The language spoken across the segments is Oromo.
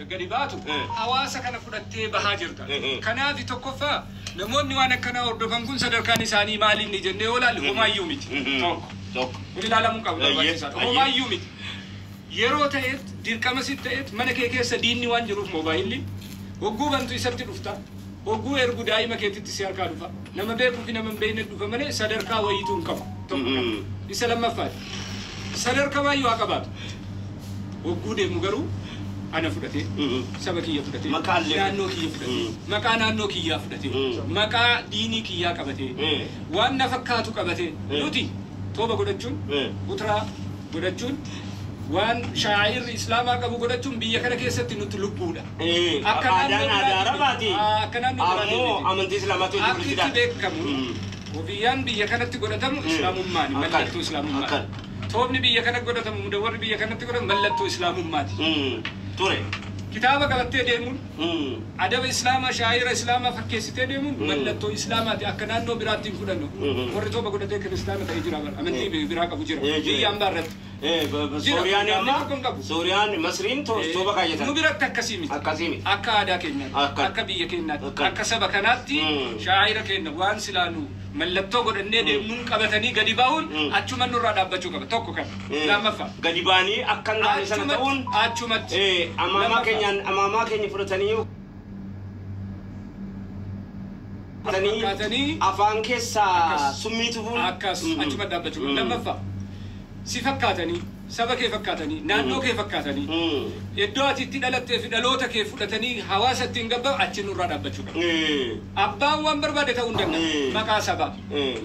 Gadi baatu hawaasa kana fudhattee bahaa jirta. Kanaaf tokkoffaa, namoonni waan akkanaa hordofan kun sadarkaan isaanii maali inni jennee yoo ilaalle, homaayyuu miti. Tokko. Tokko. Kun ilaalamuu qabu, barbaachisaadha. Homaayyuu miti. Yeroo ta'eet, dirqama sitti ta'eet, mana kee keessa diinni waan jiruuf moobaayilli hogguu bantu isatti dhufta. Hogguu ergu daa'ima keetitti si harkaa dhufa. Nama beekuu fi nama hin beekne dhufa malee sadarkaa wayiituu hin qabu. Tokko kana. Isa lammaffaati. Sadarkaa baay'ee haa qabaatu. Hogguu deemu garuu ana fudhatee, saba kiyya fudhatee, Maqaallee naannoo kiyya fudhatee, maqaa naannoo kiyyaa fudhatee, maqaa diinii kiyyaa qabatee, waan na fakkaatu qabatee, nuti tooba godhachuun, gutraa godhachuun, waan shaa'irri islaamaa qabu godhachuun biyya kana keessatti nuti lubbuudha. Akka Aadaan naannoo aadaa biraatii Arabaati. miti. Akka naannoo biraatii Ammoo miti. amantii islaamaatu Akka itti beekamu, kofiyyaan biyya kanatti godhatamu islaamummaani, mallattoo islaamummaati. Toobni biyya kanatti godhatamu, mudawwarri biyya kanatti godhatamu mallattoo islaamummaati. Ture. Kitaaba qabattee deemuun, adaba islaamaa, shaa'ira islaamaa fakkeessitee deemuun mallattoo islaamaati. Akka naannoo biraatti hin fudhannu. Warri tooba godhatee kiristaana ta'ee jira bara. Amantii biraa qabu jira. Jira. Biyya ambaa irratti. Jira. Sooriyaan Namni amma tokko hin qabu. Sooriyaan, Masriin tooba kaayyatan. Nu biratti akkasii miti. Akkasii miti. Akka aadaa keenyaatti, akka biyya keenyaatti, akka saba kanaatti shaa'ira keenya waan silaanu mallattoo godhannee deemnuun qabatanii gadi bahuun achuma nurraa dhaabbachuu qaba. Tokko kana. Lammaffaa. Gadi ba'anii akka hin taane sana ta'uun Achumatti. Amaamaa Lammaffaa. keenyaan amaamaa keenya fudhatanii Fakkaatanii afaan keessaa Akkas. Summii tufuun. Akkas achuma dhaabbachuu qaba. Lammaffaa, si fakkaatanii, saba kee fakkaatanii, naannoo kee fakkaatanii, iddoo ati itti dhalattee fi dhaloota kee fudhatanii hawaasa ittiin gabbaa'u achi nurraa dhaabbachuu qaba. Abbaan waan barbaade ta'uu hin danda'a. Maqaa sabaa,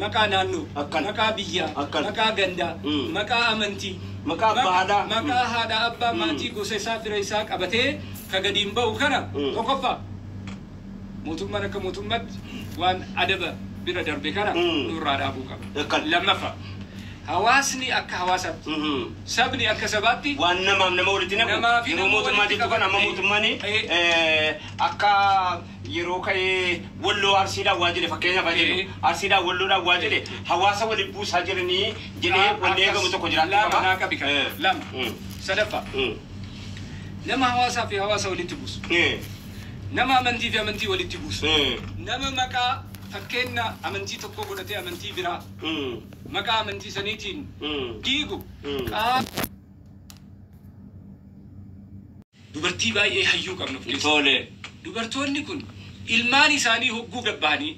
maqaa naannoo, maqaa biyyaa, maqaa gandaa, maqaa amantii, Maqaa abbaa haadhaa. Maqaa haadha, abbaa, maatii, gosa isaa, fira isaa qabatee ka gadiin ba'u kana, tokkoffaa, mootummaan akka mootummaatti waan adaba bira darbe kana nurraa dhaabuu qaba. Lammaffaa, hawaasni akka hawaasaatti, sabni akka sabaatti Waan namaaf nama walitti naqu Namaa fi yeroo nama mootummaa walitti jettu kan amma qaban. Mootummaan akka yeroo ka'ee Walloo Arsiidhaan waa jedhe, fakkeenyaaf haa jedhu, Arsiidhaan Walloodhaan waa jedhe, hawaasa waliin buusaa jiranii jedhee wanni eegamu tokko jiraachuu Lama qaba. naa qabi kana. Lama. Sadaffaa, nama hawaasaa fi hawaasa walitti buusu. Nama amantii fi amantii walitti buusu. Nama maqaa fakkeenya amantii tokko godhatee amantii biraa maqaa amantii saniitiin diigu. Dubartii baay'ee hayyuu qabna of keessaa. Dubartoonni kun ilmaan isaanii hogguu gabbahanii,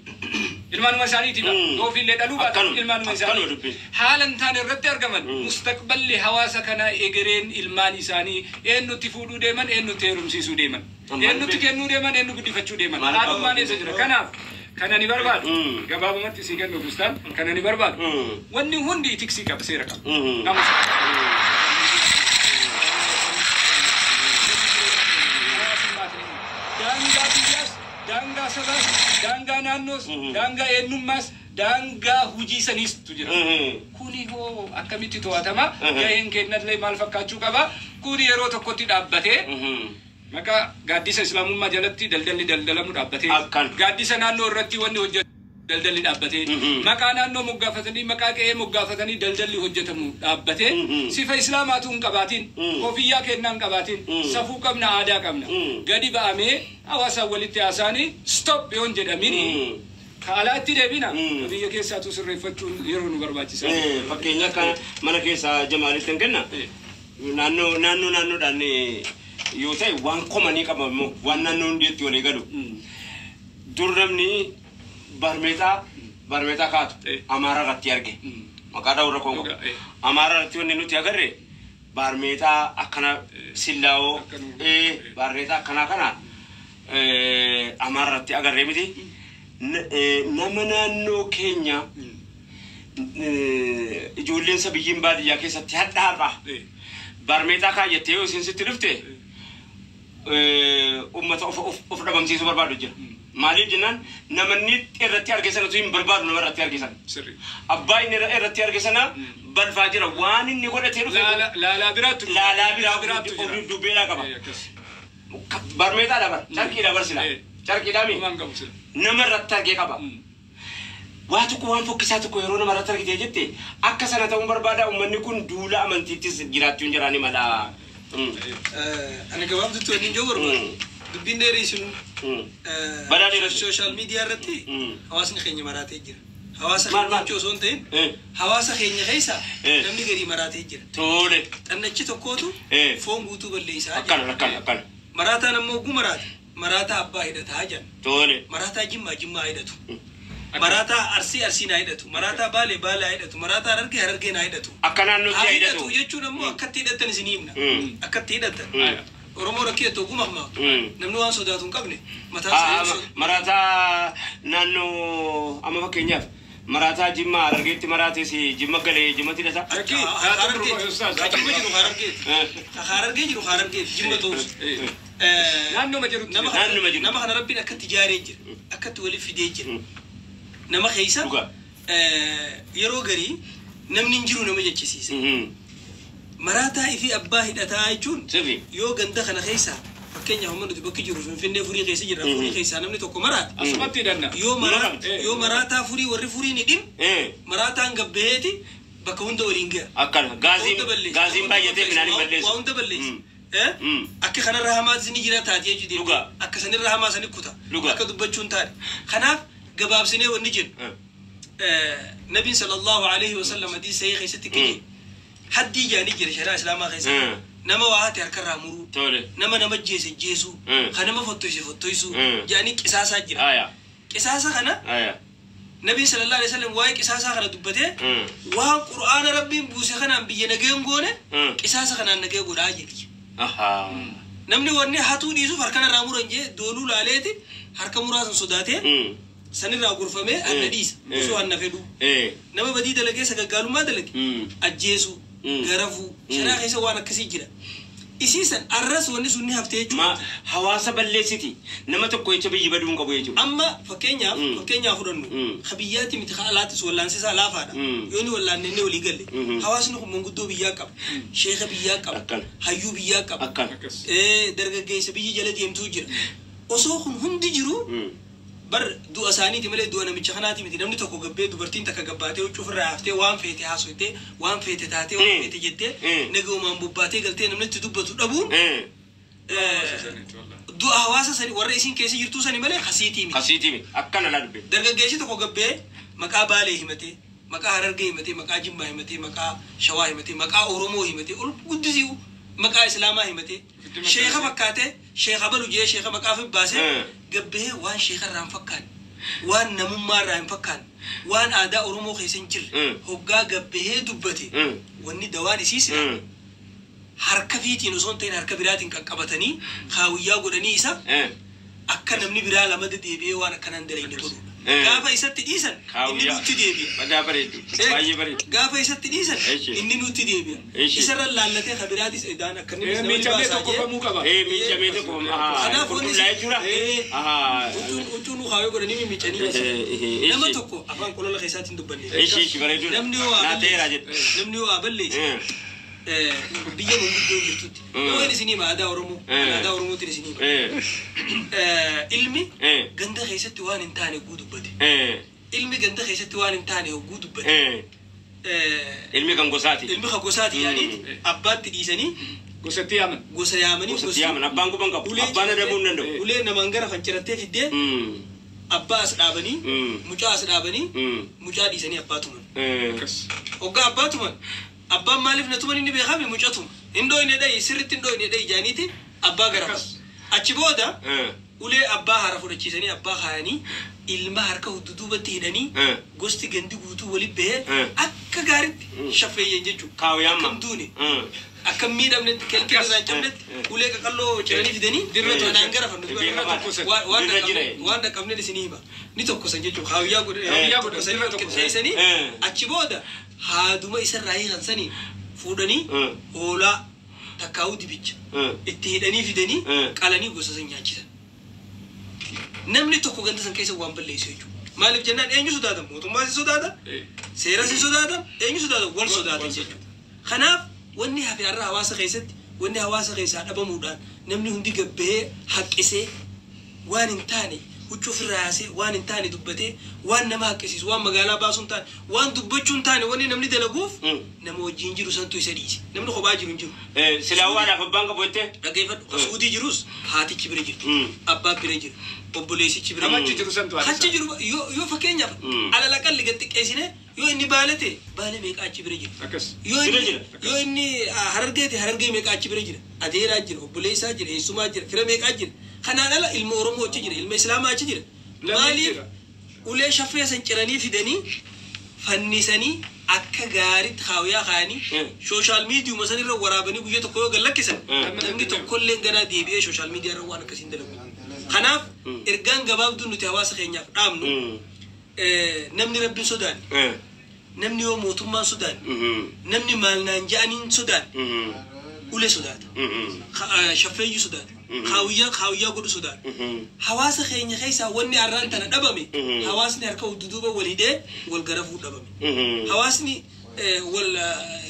ilmaanuma isaaniitiif yoo ofiillee dhaluu baatan, ilmaanuma Akkanuma isaanii dubbiin. Haala hin taane irratti argaman, mustaqballi hawaasa kanaa, egereen ilmaan isaanii, eenyutti fuudhuu deeman, eenyutti heerumsiisuu deeman, Amma eenyutti kennuu deeman, eenyu guddifachuu deeman, Maal haadhummaan eessa jira? Kanaaf kana ni barbaadu, gabaabumatti sii kennu bustaan kana ni barbaadu, wanni hundi itiksii qaba, seera qaba, naamusa qaba. Daangaa biyyaas, daangaa sabaas, daangaa naannoos, daangaa eenyummaas, daangaa hujii saniistu jira. Kuni hoo akkamitti to'atama? Gaheen kennallee maal fakkaachuu qaba? Kuni yeroo tokkotti dhaabbatee, maqaa gaaddisa islaamummaa jalatti daldalli daldalamu dhaabbatee, gaaddisa naannoo irratti wanni hojjetu daldalli dhaabbatee, maqaa naannoo moggaafatanii, maqaa qe'ee moggaafatanii daldalli hojjetamu dhaabbatee, sifa islaamaatu hin qabaatin, kofiyyaa kennaa hin qabaatin, safuu qabna, aadaa qabna, gadi ba'amee hawaasaan walitti haasa'anii stop yoon jedhamini, ka alaatti deebina, ka biyya keessaatu sirreeffachuun yeroo nu barbaachisa. Fakkeenya akka mana keessaa Jamaalitti hin kenna. Naannoo naannoo naannoodhaan yoo ta'e waan komanii qaba immoo waan naannoo hundeetti walii galu. Dur namni barmeexaa barmeexaa kaatu Amaara irratti arge. Maqaa dhawurra koonko. Dhugaa. Amaara irratti wanni nuti agarre barmeexaa akkana sillaa'oo barmeexaa akkanaa kana Amaara irratti agarree miti. Nama naannoo keenya ijoolleen sabiyyiin baadiyyaa keessatti hadha har'a barmeexaa kaayyattee yoo isin sitti dhufte ummata of dhabamsiisuu barbaadu jira. Maaliif jennaan, namanni irratti arge sanatu hin barbaadu nama irratti arge sana. Abbaa inni irratti arge sana balfaa jira, waan inni godhatee dhufe. Laalaa biraattu Laalaa biraa biraattu jira. of dubbeedhaa qaba. Akkas. Barmeexaa dabar carqiidha bar sila. Carqiidhaa mi? Waan qabu sila. Nama irratti argee qaba. Waa tokko, waan fokkisaa tokko yeroo nama irratti argitee jette akka sana ta'uun barbaada, uummanni kun duula amantiittis jiraachuun jiraani mala. Ani gabaabdutti wanni hin jiru barbaadu. Dubbiin dheerii sunu Badaa dheerate. Social media irratti hawaasni keenya maraatee jira. Hawaasa Maal, keenya maal? jechuu osoo hin ta'in hawaasa keenya keessa namni garii maraatee jira. Tole. Xannachi tokkootu foon guutuu balleessaa Akkana jira. akkana akkana. Maraataan ammoo oguu maraate maraataa abbaa hidhataa jedhan. Tole. Maraataa Jimmaa Jimmaa hidhatu. Maraataa Arsii Arsii naa hidhatu. Maraataa Baalee Baalee hidhatu. Maraataa Harargee Harargee naa hidhatu. Akka naannootti Haa hidhatu. hidhatu jechuun ammoo akkatti hidhatan isin himna. Akkatti hidhatan. Oromoo rakkoo oguma hammaatu. Namni waan sodaatu hin qabne mataa isaa Maraataa naannoo amma fakkeenyaaf maraataa Jimmaa Harargeetti maraates Jimma galee Jimmatti hidhata. Rakkii Jimma jiru Harargeeti. Harargee jiru Harargeeti Jimma ta'us. Naannoo jirutti. Naannuma jiru. Nama kana Rabbiin akkatti ijaaree jira. Akkatti waliif fidee jira. Nama keessa Dhugaa. yeroo garii namni hin jiru nama jechisiisa. Maraataa ifii abbaa hidhataa jechuun Sirri. yoo ganda kana keessa fakkeenyaaf amma nuti bakki jiru Finfinnee furii keessa jirra. Furii keessaa namni tokko maraate. Asumatti hidhanna. Yoo Numa qabdi. yoo maraataa furii warri furii ni dhim maraataan gabbaheeti bakka hunda waliin ga'a. Akkana Waa hunda balleessa. gaaziin baay'atee midhaan hin balleessu. Waa hunda balleessa. Akka kanarra hamaatis ni jira taatee jechuudha. Dhugaa. Akka sanirra hamaa sani kuta. Dhugaa. Akka dubbachuun taane. Kanaaf gabaabsinee wanni jennu. Nabiin sallallahu alaihi wasallam hadiisa sahih keessatti kiyye. Haddii jaanii jira shari'aa islaamaa keessatti. Nama waa hate harkarraa muruu. Tole. Nama nama jeese jeesuu. Kan nama fottoyse fottoysuu. Jaanii qisaasaa jira. Aya. Qisaasa kana Aya. Nabiin sallallahu alaihi wasallam waa'ee qisaasaa kana dubbatee waan Qur'aana Rabbiin buuse kanaan biyya nageen goone qisaasa kanaan nagee godhaa jedhi. Ahaa. Namni wanni hatuu dhiisuuf harka irraa muran jee dooluu laaleeti harka muraasan sodaatee sanirraa gurfamee hanna dhiisa osoo hanna fedhu. Nama badii dalagee sagaggaalummaa dalage ajjeesuu garafuu sharaa keessa waan akkasii jira. Isiisan arras wanni sun ni haftee jechuudha. Ma hawaasa balleessiti. Nama tokko jecha biyyi baduu hin qabu jechuudha. Amma fakkeenyaaf fakkeenyaaf fudhannu ka biyyaatti miti ka alaattis wallaansisaa laafaadha. Yoo inni wallaanne inni walii galle. Hawaasni kun manguddoo biyyaa qaba. Sheeka biyyaa qaba. Akkana. Hayyuu biyyaa qaba. Akkana. Dargaggeessa biyyi jala deemtuu jira. Osoo kun hundi jiru bar du'a isaaniiti malee du'a namicha kanaati miti namni tokko gabbee dubartiin takka gabbaatee huccuu ofirraa haftee waan feete haasoftee waan feete taatee waan feete jettee nagaumaan bobbaatee galtee namni itti dubbatu dhabuun du'a hawaasa sani warra isin keessa jirtuu sani malee kasiitii miti. Kasiitii miti. Akkana laa dubbe. Dargaggeessi tokko gabbee maqaa Baalee himatee maqaa Harargee himatee maqaa Jimmaa himatee maqaa Shawaa himatee maqaa Oromoo himatee ol guddisiu maqaa Islaamaa himatee sheeka fakkaatee sheeka balu jee sheeka maqaa fi baasee gabbee waan sheeka irraa hin fakkaanne waan namummaa irraa hin fakkaanne waan aadaa Oromoo keessa hin jirre hoggaa gabbee dubbate wanni dawaan isiisira harka fiitiin osoo hin ta'in harka biraatiin qaqqabatanii kaawuyyaa godhanii isa akka namni biraa lama deebi'ee waan akkanaan dalagne godhudha. Gaafa isatti dhiisan inni nutti deebi'a. Badaa bareedu. Baay'ee bareedu. Gaafa isatti dhiisan inni nutti deebi'a. Isarra laallatee ka biraatis edaan akka inni Miicamee tokkofamuu qaba. Miicamee tokkofamu. Kanaaf wanni Qulqullaa'ee jira. Huccuu nu kaawwee godhanii mimmiicanii nama tokko afaan qolola keessaatiin dubbanne. Ishi bareedu. Namni yoo Naa ta'eera jedhe. Namni yoo balleesse biyya manguddoo jirtutti. Yoo inni isinii aadaa Oromoo aadaa Oromootiin isinii ilmi ganda keessatti waan hin taane hogguu dubbate. Ilmi ganda keessatti waan hin taane hogguu dubbate. Ilmi kan gosaati. Ilmi kan gosaati yaani abbaatti dhiisanii Gosatti yaaman. Gosa yaamanii Gosatti yaaman abbaan quban qabu. Abbaan adabuu hin danda'u. Ulee namaan gara fancirattee fiddee abbaa as dhaabanii mucaa as dhaabanii mucaa dhiisanii abbaa tuman. Hoggaa abbaa tuman abbaan maaliif na tuman inni beekame mucaa tuma. Hin dhooyne dhayi sirriitti hin dhooyne dhayi jaaniiti abbaa gara. Achi booda ulee abbaa hara fudhachiisanii abbaa kaayanii ilma harka dudduubatti hidhanii gosti gandi guutuu waliin bahee akka gaariitti shaffeeyyan jechuudha. Kaawuyyaa Akkam duune akkam miidhamnetti kelkee irraa hin cabnetti ulee qaqalloo ciranii fidanii Dirra kanaan gara fannu Dirra jira. waan dhaqqabneen isinii hima ni tokkosan jechuudha. Kaawuyyaa Kaawuyyaa godhan, dirra tokkosan. qixxeessanii achi booda haaduma isarraa hiikan sanii fuudhanii hoolaa takkaa'uu dibicha itti hidhanii fidanii qalanii gosa san nyaachisan. Namni tokko ganda san keessa waan balleessu jechuudha. Maaliif jennaan eenyu sodaatan? Mootummaa si sodaatan, seera si sodaatan, eenyu sodaatan? Wal sodaatan jechuudha. Kanaaf wanni hafe har'a hawaasa keessatti wanni hawaasa keessaa dhabamuudhaan namni hundi gabbahee haqqisee waan hin taane Huccuu ofirraa yaasee waan hin taane dubbatee, waan nama haqqisiisu, waan magaalaa baasuu hin taane, waan dubbachuu hin taane wanni namni dalaguuf nama wajjin jiru santu isa dhiise. Namni kophaa jiru hin jiru. Silaa waadhaaf abbaan qabu jettee? Dhaggeeffadhu. Ka Suudii jirus haatichi bira jirti. Abbaan bira jira. Obboleessichi bira Nama jira. achi jiru santu haadha Achi isaa. jiru yoo fakkeenyaaf alala qalli gad xiqqeessine, yoo inni Baale ta'e Baale meeqa achi bira jira. Akkas. Yoo Bira inni jira. yoo inni Harargee ta'e Harargee meeqa achi bira jira. Adeeraa jira, obboleessaa jira, eessumaa jira, fira meeqaa jira. Kanaan ala ilma Oromoo achi jira, ilma Islaamaa achi jira. Lammiin Maaliif jira. ulee shaffee san ciranii fidanii fannisanii akka gaariitti haawiyaa kaayanii social mediuma san irra waraabanii guyyaa tokko yoo gad lakkisan, namni tokkollee ganaa deebi'ee social media irra waan akkasiin dalagu. Kanaaf ergaan gabaabduu nuti hawaasa keenyaaf dhaamnu, namni Rabbiin sodaanne, namni yoo mootummaan sodaanne, namni maal naan ja'aniin sodaanne, ulee sodaata. Shaffeeyyuu sodaata. Kaawiyyaa godhu sodaata. Hawaasa keenya keessaa wanni har'aan tana dhabame, hawaasni harka duduuba wal hidhee wal garafuu dhabame. Hawaasni wal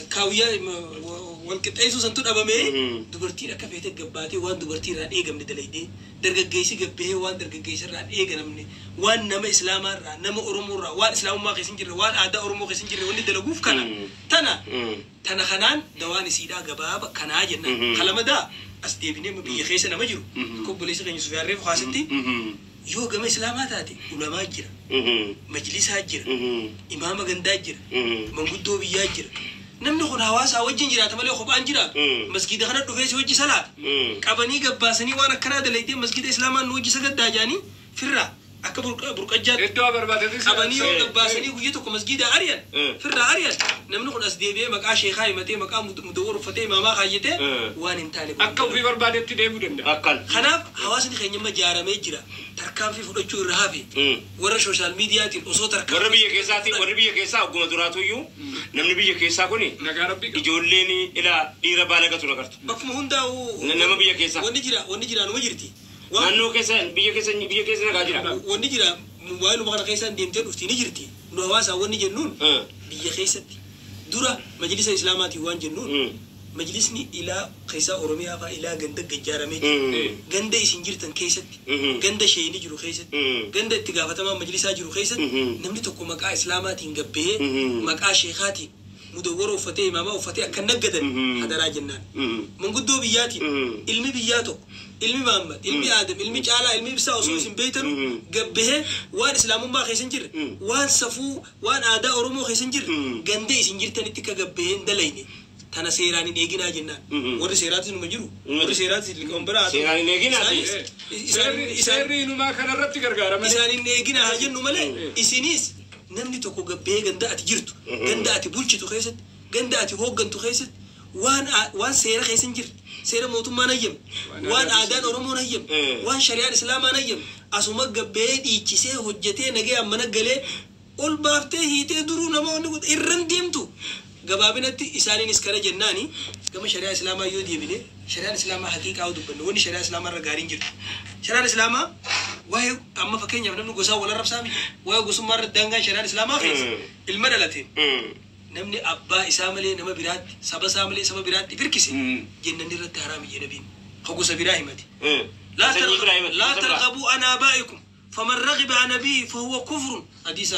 kaawiyyaa wal qixxeessuu santu dhabame. Dubartiin akka feete gabbaatee waan dubartii irraa eegamne dalaydee, dargaggeessi gabbahee waan dargaggeessa irraa eegamne, waan nama Islaamaa irraa, nama Oromoo irraa, waan Islaamummaa keessa hin jirre, waan aadaa Oromoo keessa hin jirre wanni dalaguuf kana. Tana kanaan dawaan isiidhaa gabaaba kanaa jennaan. Kalamadaa as deebinee biyya keessa nama jiru akka obboleessa keenya Sufiyaan reefu kaasitti, yoo gama Islaamaa taate ulamaa jira, majlisaa jira, imaama gandaa jira, manguddoo biyyaa jira. Namni kun hawaasaa wajjin jiraata malee kophaan jiraatu. Masgiida kana dhufee si wajji salaata. Qabanii gabbaasanii waan akkanaa dalaydee masgiida Islaamaan nu wajji sagaddaa jaanii firraa akka burqajjaatti Iddoo barbaadetti qabanii yoo gabbaasanii guyya tokko masgiida ari'an, firraa ari'an, namni kun as deebi'ee maqaa sheekaa himatee, maqaa mudawwar uffatee, imaamaa kaayyatee waan hin taane akka ofii barbaadetti deemuu danda'a. Akkan. Kanaaf hawaasni keenya amma ijaaramee jira. Tarkaanfii fudhachuu irra hafe warra social mediaatiin osoo tarkaanfii Warra biyya keessaati, warri biyya keessaa ogguma duraatu iyyuu namni biyya keessaa kuni Nagaa Rabbii qaba. ijoolleen ilaa dhiira baalagatu nagartu. Bakkuma hundaa'u Nama biyya keessaa. Wanni jira numa jirti. Naannoo keessa, biyya keessa nagaa jira. Wanni jira waa'ee kana keessaan deemtee dhufti ni jirti. Nu hawaasaa wanni jennuun, biyya keessatti dura majlisa Islaamaatiin waan jennuun, majlisni ilaa keessaa Oromiyaa fa'aa ilaa ganda gajjaaramee jira. Ganda isin jirtan keessatti, ganda sheeyini jiru keessatti, ganda itti gaafatamaa majlisaa jiru keessatti, namni tokko maqaa Islaamaatiin gabbahee, maqaa sheekaatiin mudawwara uffatee, imaamaa uffatee akka naggadan hadaraa jennaan. Manguddoo biyyaatiin ilmi biyyaa tokko, ilmi Mahammad, ilmi Aadam, ilmi Caalaa, ilmi Ibsaa osoo isin beeytanu gabbahee waan Islaamummaa keessa hin jirre, waan safuu, waan aadaa Oromoo keessa hin jirre gandee isin jirtanitti akka gabbahee hin dalayne tana seeraan hin eeginaa jennaan. Warri seeraatis numa jiru. Warri seeraatis liqoon biraa. Seeraan hin eeginaa. Seerri inumaa kanarratti gargaara malee. Isaan hin eeginaa haa jennu malee, isinis namni tokko gabbahee ganda ati jirtu, ganda ati bulchitu keessatti, ganda ati hooggantu keessatti waan seera keessa hin jirre, seera mootummaan hayyame, waan aadaan Oromoon hayyame, waan shari'aan Islaamaan hayyame asuma gabbahee dhiichisee hojjetee nagayaan mana galee ol baaftee hiitee duruu namoonni irran deemtu. Gabaabinatti isaaniinis kana jennaani. Gama shari'aa Islaamaa yoo deebine, shari'aan Islaamaa haqiiqaa yoo dubbanne, wanni shari'aa Islaamaa irra gaariin jirtu. Shari'aan Islaamaa waa'ee amma fakkeenyaaf namni gosaa wal arrabsaa miti. Waa'ee gosummaa irratti daangaan shari'aan Islaamaa keessa ilma dhalateen namni abbaa isaa malee nama biraatti, saba isaa malee saba biraatti firkise jennanni irratti haraami jee nabiin ka gosa biraa himate. Sanyii biraa himate, لا gosa biraa. ترغبوا عن آبائكم فمن رغب عن أبيه فهو كفر. حديث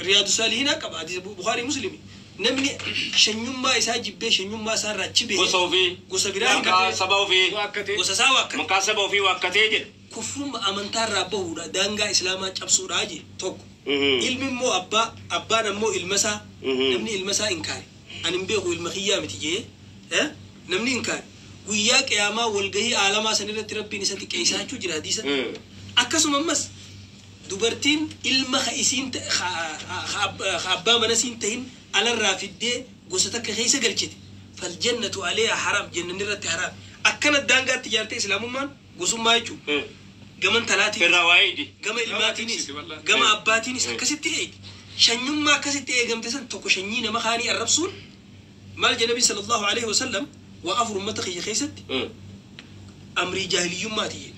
رياض الصالحين قبا، حديث بخاري مسلم. Namni shanyummaa isaa jibbee shanyummaa isaa irraa achi bahee Gosa ofii. gosa biraa Maqaa himate, saba ofii. Waakkatee. Gosa isaa waakkate. Maqaa saba ofii waakkatee jedhe. Kufrumma amantaa irraa bahuudha, daangaa Islaamaa cabsuudha jee tokko. Ilmi immoo abbaa, abbaan ammoo ilma isaa, namni ilma isaa inkaare, ani hin beeku, ilma kiyyaa miti jee, namni inkaare guyyaa qiyaamaa walgahii aalamaa san irratti Rabbiin isa xiqqeessaachuu jira hadiisa. Akkasuma ammas dubartiin ilma ka isiin ka abbaa mana isiin tahin alarraa fiddee gosa takka keessa galchite, فالجنة عليها حرام, jannanni irratti haraam. Akkana daangaatti ijaartee Islaamummaan gosummaa jechuudha. Gaman talaatiin Irraa waa'ee gama ilmaatiinis tiksiti wallahi. Gama abbaatiinis akkasitti eegi. Shanyummaa akkasitti eegamte san tokko shanyii nama kaanii arrabsuun maal jedhe Nabi صلى الله عليه وسلم? Waa afur ummata kiyya keessatti amrii jaahiliyyummaati jedhe.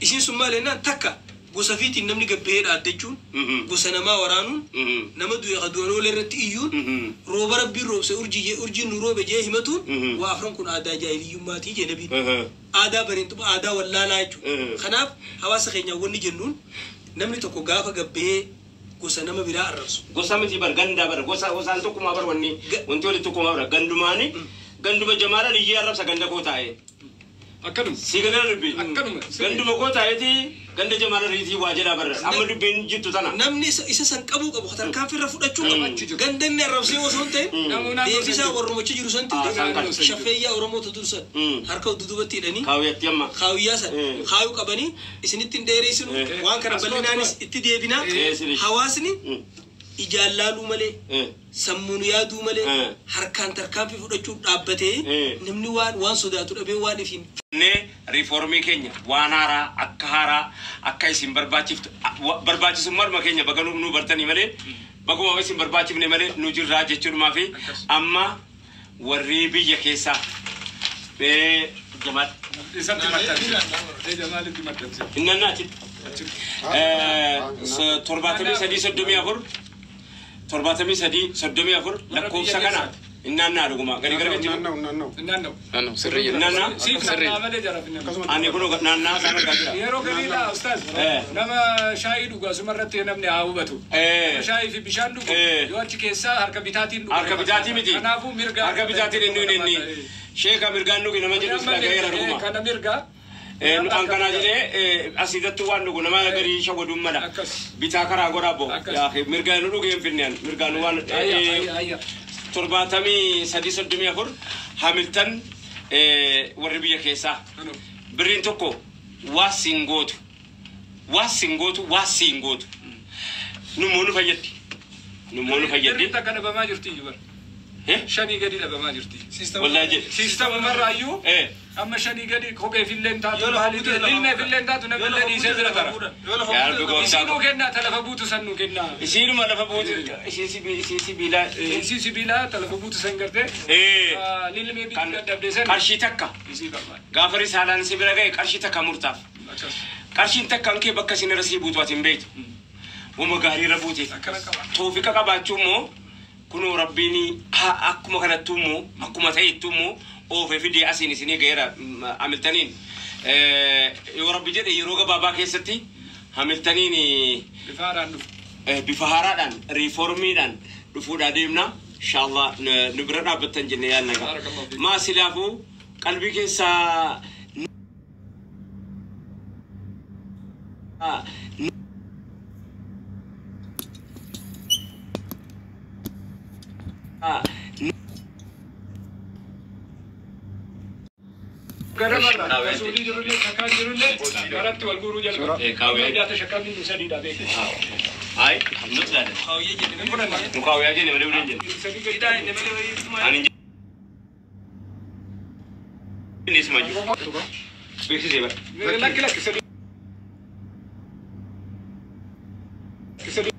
Isiin sun maal jennaan, takka Gosa fiitiin namni gabbahee dhaaddachuun, gosa namaa waraanuun, nama du'e ka du'an oola irratti iyyuun, rooba rabbiin roobse urjii urjiin nu roobe jee himatuun, waa afran kun aadaa jaahiliyyummaatii jee nabiin. Aadaa bareentuma, aadaa wallaalaa jechuudha. Kanaaf hawaasa keenyaan wanni jennuun, namni tokko gaafa gabbahee gosa nama biraa arrabsu. Gosa miti bar, ganda bar, gosa gosaan tokkumaa bar, wanni wanti walitti tokkumaa bar, gandumaani ganduma jamaalaan iyyee arrabsa ganda koo taa'ee. Akkanuma. Si galera dubbi. Akkanuma. Ganduma koo taa'eeti ganda jamaala riitii waa jedhaa barra. Amma dubbiin jirtu tana. Namni isa san qabuu qabu, tarkaanfii irra fudhachuu qabu. Achi jiru. Ganda inni arrabsee osoo hin ta'in Namuu naannoo deebisaa san jiru. warrumachi jiru santi Ah, isaan kan. shaffeeyyaa Oromootu dursan harka dudubatti hidhanii Kaawwiyatti amma. kaawiyyaa san kaayuu qabanii isinitti hin dheereessinu, waan kana As bal'inaanis itti deebinaa. Sirrii. Hawaasni ijaan laaluu malee, sammuun yaaduu malee, harkaan tarkaanfii fudhachuu dhaabbatee, namni waan sodaatu dhabee waan ifiin Ne riiformii keenya waan haaraa akka haaraa akka isin barbaachiftu barbaachisummaa keenya baga nu bartanii malee, baguma isin barbaachifne malee nu jirraa jechuudhumaa fi amma warri biyya keessaa Jamaal. Isatti maxxanse. Jamaalitti maxxanse. Innannaa achitti. 73 34, 73 34 lakkoofsa kana innannaa dhuguma gadi gara gachi. Naanna'u, naanna'u. Naanna'u. Naannoo sirrii jira. Naannaa? Siif Sirrii. naannaa malee jaraaf hin naanna'u. Ani kun naannaa isaan argaa jira. Yeroo gariidha ustaaz. Nama shaayii dhugu asumarratti namni haa hubatu. Nama shaayii fi bishaan dhugu yoo achi keessaa harka bitaatiin dhugu. Harka bitaatii miti. Kanaafuu mirga. Harka bitaatiin inni inni sheeka mirgaan dhugi nama jedhu sila gaheera dhuguma. Kana mirga. An kanaa jedhee asiidattuu waan dhugu nama garii shawwaduun mala. Akkas. Bitaa karaa godhaa bo. Akkas. Mirgaan nu dhugee hin finneen mirgaan waan. Ayya ayya ayya. 73 34 Hamiltan warri biyya keessaa. Birriin tokko waa siin gootu. Waa siin gootu, waa siin gootu. Nummoo nu fayyaddi. Nummoo nu fayyaddi. Birriin takka dhabamaa jirti iyyuu bara. Shanii gadi dhabamaa jirti. Wallaahi jedhe. Siistama marraayyuu amma shanii gadi kopheefillee hin taatu, lilmeefillee hin taatu, namnillee dhiisee bira tara. Yaa Rabbi gooftaa. Isii nuu kennaa, ta lafa buutu san nuu kennaa. Isiinuma lafa buutu isii sibiilaa. Isii sibiilaa ta lafa buutu san gartee lilmee bituu dadhabde san Qarshii takka. Isii barbaada. Gaafa risaalaan si bira ga'e qarshii takka murtaaf. Akkas. Qarshiin takka kee bakka isin irra sii buutu ati hin beektu. Wama gaarii irra buuteef. Akkana qaba. Toofiqa qabaachuu immoo kunoo rabbiin akkuma kanattuu immoo akkuma ta'ettuu immoo oofee fidee asiin isinii ga'eera Hamiltaniin. Yoo rabbi jedhe yeroo gabaabaa keessatti Hamiltaniin Bifa haaraan dhufu. Bifa haaraadhaan riiformiidhaan dhufuudhaa deemna. Inshallah nu bira dhaabbattan jenne yaadna. Barakallahu fiik. Maa silaafuu qalbii keessaa Gara barra suudii jirullee shakkaan jirullee garatti wal guuruu jalqabu. Kaawwee. Idaata shakkaan inni sadiidha beeku. Ay, nuti laata. Kaawwiyyee jenne. Hin fudhanna. Nu kaawwiyaa jenne malee uleen jenne. Sadii gadi. Hidhaa jenne malee wayii. Ani hin isuma jiru. Beeksisee bara. Lakki lakki sadii. Sadii.